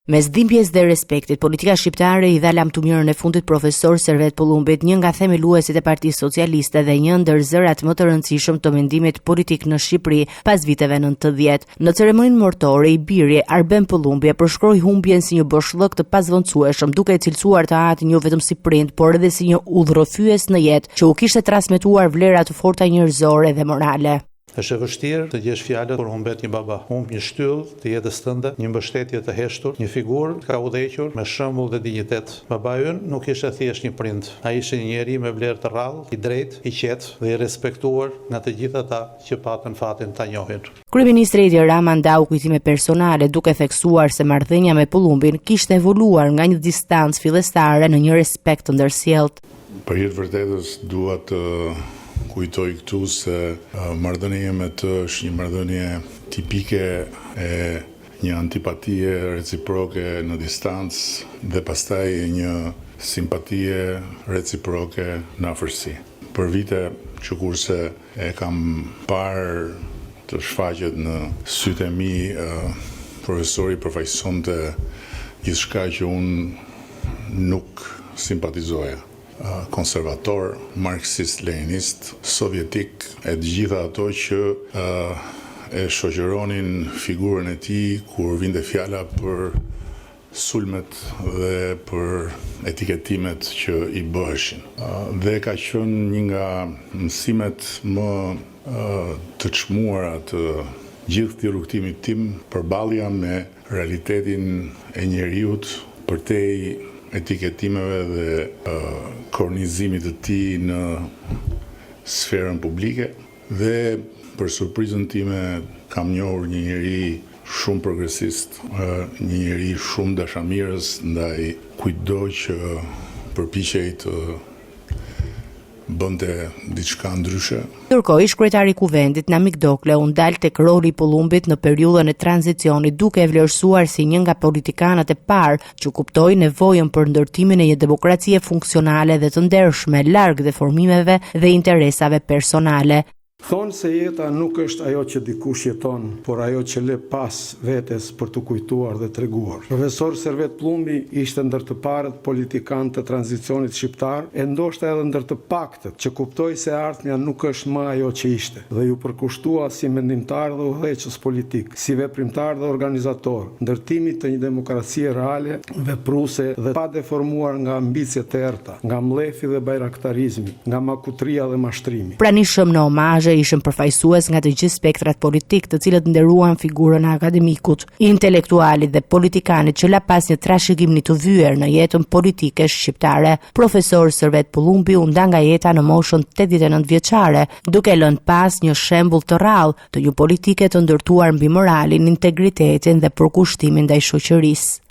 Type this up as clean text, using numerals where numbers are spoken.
Mes dhimbjes dhe respektit, politika shqiptare i dha lamtumirën e fundit profesor Servet Pëllumbit, një nga themeluesit e Partisë Socialiste dhe një ndër zërat më të rëndësishëm të mendimit politik në Shqipëri pas viteve 90. Në ceremoninë mortore, i biri Arben Pëllumbi e përshkroi humbjen si një boshllëk të pazëvendësueshëm, duke e cilësuar të atin jo vetëm si prind, por edhe si një udhërrëfyes në jetë që u kishte transmetuar vlera të forta njerëzore dhe morale. Është e vështirë të gjesh fjalët kur humbet një baba. Humb një shtyllë të jetës tënde, një mbështetje të heshtur, një figurë të ka udhëhequr me shembull dhe dinjitet. Babai ynë nuk ishte thjesht një prind. Ai ishte një njeri me vlerë të rrallë, i drejtë, i qetë dhe i respektuar nga të gjithë ata që patën fatin ta njohin. Kryeministri Edi Rama ndau kujtime personale, duke theksuar se marrëdhënia me Pëllumbin kishte evoluar nga një distancë fillestare në një respekt të ndërsjelltë. Për hir të vërtetës dua të kujtoj këtu se marrëdhënia ime me të është një marrëdhënie tipike e një antipatie reciproke në distancë dhe pastaj e një simpatie reciproke në afërsi. Për vite që kurse e kam parë të shfaqet në sytë e mi, profesori përfaqësonte gjithçka që unë nuk simpatizoja. Konservator, marksist-leninist, sovjetik e të gjitha ato që e shoqëronin figurën e tij kur vinte fjala për sulmet dhe për etiketimet që i bëheshin. Dhe ka qenë një nga mësimet më të çmuara të gjithë këtij rrugëtimi tim, përballja me realitetin e njeriut përtej etiketimeve dhe kornizimit të tij në sferën publike. Dhe për surprizën time kam njohur një njeri shumë progresist, një njeri shumë dashamirës ndaj kujtdo që përpiqej të bënte diçka ndryshe. Ndërkohë, ish-kryetari i Kuvendit, Namik Dokle, u ndal tek roli i Pëllumbit në periudhën e tranzicionit, duke e vlerësuar si një nga politikanët e parë që kuptoi nevojën për ndërtimin e një demokracie funksionale dhe të ndershme, larg deformimeve dhe interesave personale. Thonë se jeta nuk është ajo që dikush jeton, por ajo që lë pas vetes për t'u kujtuar dhe treguar. Profesor Servet Pëllumbi ishte ndër të parët politikanë të tranzicionit shqiptar e ndoshta edhe ndër të paktët që kuptoi se e ardhmja nuk është më ajo që ishte dhe iu përkushtua si mendimtar dhe udhëheqës politik, si veprimtar dhe organizator, ndërtimit të një demokracie reale, vepruese dhe pa deformuar nga ambiciet e errëta, nga mllefi dhe bajraktarizmi, nga makutëria dhe mashtrimi. Pranishëm në homazhe ishin përfaqësues nga të gjithë spektrat politikë, të cilët nderuan figurën e akademikut, intelektualit dhe politikanit që la pas një trashëgimni të vyer në jetën politike shqiptare. Profesor Servet Pëllumbi u nda nga jeta në moshën 89 vjeçare, duke lënë pas një shembull të rrallë të një politike të ndërtuar mbi moralin, integritetin dhe përkushtimin ndaj shoqërisë.